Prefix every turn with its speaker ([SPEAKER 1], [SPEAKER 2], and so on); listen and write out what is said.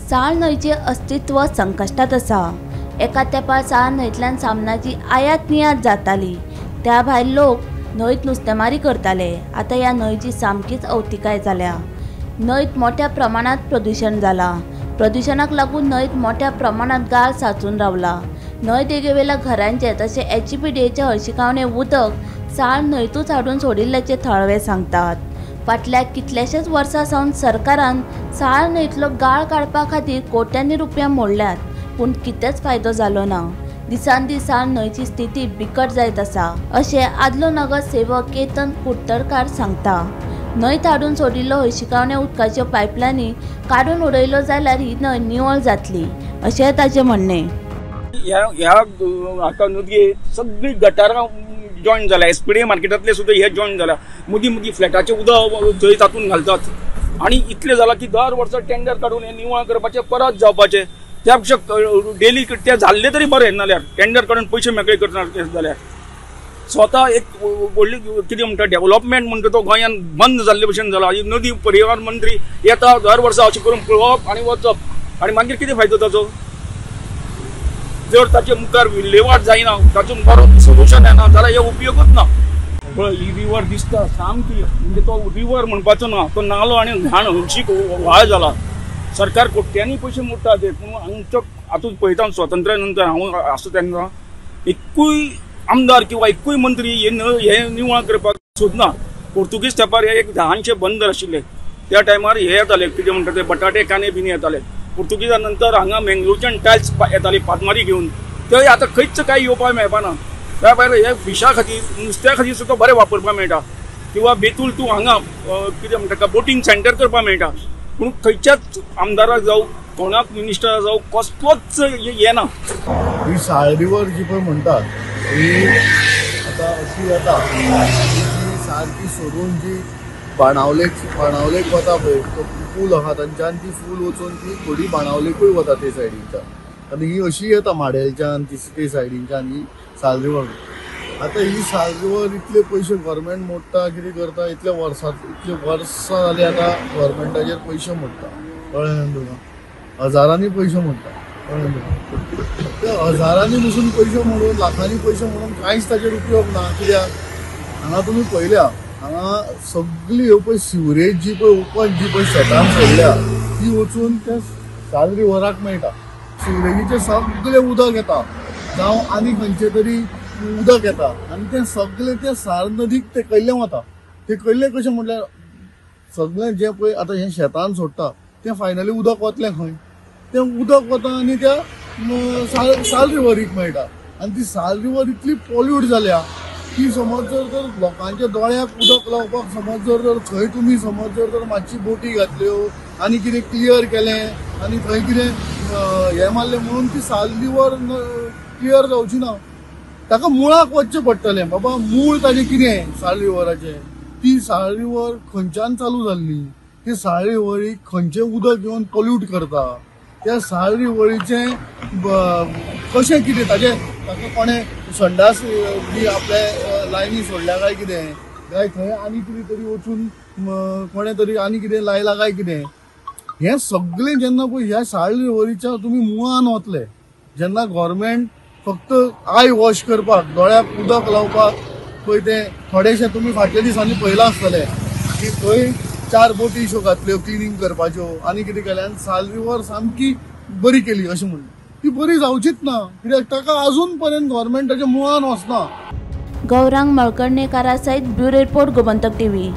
[SPEAKER 1] साळ न्हंयचें अस्तित्व संकश्टात आसा. एका तेंपार साळ न्हंयतल्यान सामनाची आयात नियात जाताली, त्या भायर लोक न्हंयत नुस्तेमारी करताले. आतां ह्या न्हंयची सामकीच अवतिकाय जाल्या. न्हंयत मोठ्या प्रमाणांत प्रदुशण जालां. प्रदुशणाक लागून न्हंयत मोठ्या प्रमाणांत गाळ साचून रावला. न्हंय देगेवेल्या घरांचे तशें एचपीडीएचे हळशिकावणें उदक साळ न्हंयतूच हाडून सोडिल्ल्याचें थळावे सांगतात. फाटल्या कितल्याशाच वर्सां सावन सरकारान साळ न्हंयतलो गाळ काडपा खातीर कोट्यांनी रुपया मोडल्यात, पूण कितेंच फायदो जालो ना. दिसान दीस साळ न्हंयची स्थिती बिकट जायत आसा अशें आदलो नगरसेवक केतन कुडतरकार सांगता. न्हंयत हाडून सोडिल्लो हळशिकावण्या उदकाच्यो पायपलायनी काडून उडयलो जाल्यार ही न्हंय निवळ जातली अशें ताचें म्हणणें.
[SPEAKER 2] ह्या आतां नदये सगळीं गटारां जॉयन जाल्या. एसपीडी मार्केटांतले सुद्दां हे जॉयन जाल्या. मदीं मदीं फ्लॅटाचें उदक थंय तातूंत घालतात आनी इतलें जालां की दर वर्सा टेंडर काडून हें निवळ करपाचें परत जावपाचें. त्या पेक्षा डेली ते जाल्ले तरी बरें, नाल्यार टेंडर काडून पयशे मेकळे करता जाल्यार स्वता एक व्हडली कितें म्हणटा डेव्हलपमेंट म्हणटा तो गोंयांत बंद जाल्ले भशेन जाला. नदी परिवहन मंत्री येता दर वर्सा अशें करून पळोवप आनी वचप आनी मागीर कितें फायदो ताचो? जर ताचे मुखार विल्हेवाट जायना, ताचो बरो सोल्युशन येना जाल्यार हे उपयोगूच ना. पळय ही रिवर दिसता सामकी, म्हणजे तो रिवर म्हणपाचो ना, तो नालो आनी घाण हळशीक व्हाळ जाला. सरकार कोट्यांनी पयशे मोडटा ते, पूण हांगचो आतां पळयता स्वातंत्र्या नंतर हांव आसा तेन्ना एकूय आमदार किंवा एकूय मंत्री हे निवळ करपाक सोदना. पोर्तुगीज तेंपार हे एक ल्हानशें बंदर आशिल्लें, त्या टायमार हे येताले कितें म्हणटा ते बटाटे कांदे बीन येताले. पोर्तुगीजा नंतर हांगा मेंगलोरच्यान टायल्स येताली पातमारी घेवन, ते आतां खंयच कांय येवपाक मेळपाना. त्या भायर हे फिशा खातीर नुस्त्या खातीर सुद्दां बरें वापरपाक मेळटा किंवा बेतूल तूं हांगा कितें म्हणटा बोटींग सेंटर करपाक मेळटा. पूण खंयच्याच आमदाराक जावं कोणाक मिनिस्टराक जावं कसलोच येना.
[SPEAKER 3] ही साळ रिवर जी पळय म्हणटात ही आतां अशी येता ती सारकी सोडून जी बाणावलेक वता पळय तो पूल आहा तांच्यान ती फूल वचून ती थोडी बाणावलेकूय वता ते सायडीनच्यान आनी ही अशी येता माडेलच्यान ते सायडीनच्यान ही साळ रिवर. आतां ही साळ रिवर इतले पयशे गव्हर्मेंट मोडटा, कितें करता, इतले वर्सां जाली आतां गव्हर्मेंटाचेर पयशे मोडटा, कळ्ळें न्हू तुका? हजारांनी पयशे मोडटा, कळ्ळें तुका? ते हजारांनी पसून पयशे मोडून लाखांनी पयशे मोडून कांयच ताचेर उपयोग ना. कित्याक हांगा तुमी पळयल्या हांगा सगळी ह्यो पळय सिवरेज जी पळय ओपन जी पळय शेतान सोडल्या ती वचून त्या साळ रिवराक मेळटा. सिवरेजीचें सगळें उदक येता जावं आनी खंयचें तरी उदक येता आनी तें सगळें त्या साळ नदीक तेकयल्लें वता. तेकयल्लें कशें म्हटल्यार सगळें जें पळय आतां हें शेतान सोडटा तें फायनली उदक वतलें खंय? तें उदक वता आनी त्या साळ रिवरीक मेळटा. आनी ती साळ रिवर इतली पॉल्यूट जाल्या की समज जर तर लोकांच्या दोळ्याक उदक लावपाक समज जर तर थंय तुमी समज जर तर मातशी बोटी घातल्यो आनी कितें क्लियर केलें आनी थंय कितें हें मारलें म्हणून ती साळ रिवर क्लियर जावची ना. ताका मुळाक वचचें पडटलें. बाबा मूळ ताजें कितें साळ रिवराचें, ती साळ रिवर खंयच्यान चालू जाल्ली, ती साळ रिवरीक खंयचें उदक घेवन पॉल्यूट करता, त्या साळ रिवरीचें कशें कितें ताजें ताका कोणें संडास बी आपल्या लायनी सोडल्या काय कितें, काय थंय आनी कितें तरी वचून कोणें तरी आनी कितें लायलां काय कितें, हें सगळें जेन्ना पळय ह्या साळ रिवरीच्या तुमी मुळान वतले जेन्ना गव्हर्मेंट फक्त I wash करपाक दोळ्याक उदक लावपाक पळय तें थोडेशें तुमी फाटल्या दिसांनी पळयलां आसतलें की थंय 4 बोटी श्यो घातल्यो क्लिनींग करपाच्यो आनी कितें केलें आनी साळ रिवर सामकी बरी केली अशें म्हणलें. ती बरी जावचीच ना कित्याक ताका अजून पर्यंत गव्हर्मेंटाच्या मुळान वचना.
[SPEAKER 1] गौरांग मळकर्णेकारा सयत ब्युरो रिपोर्ट, गोमंतक टीव्ही.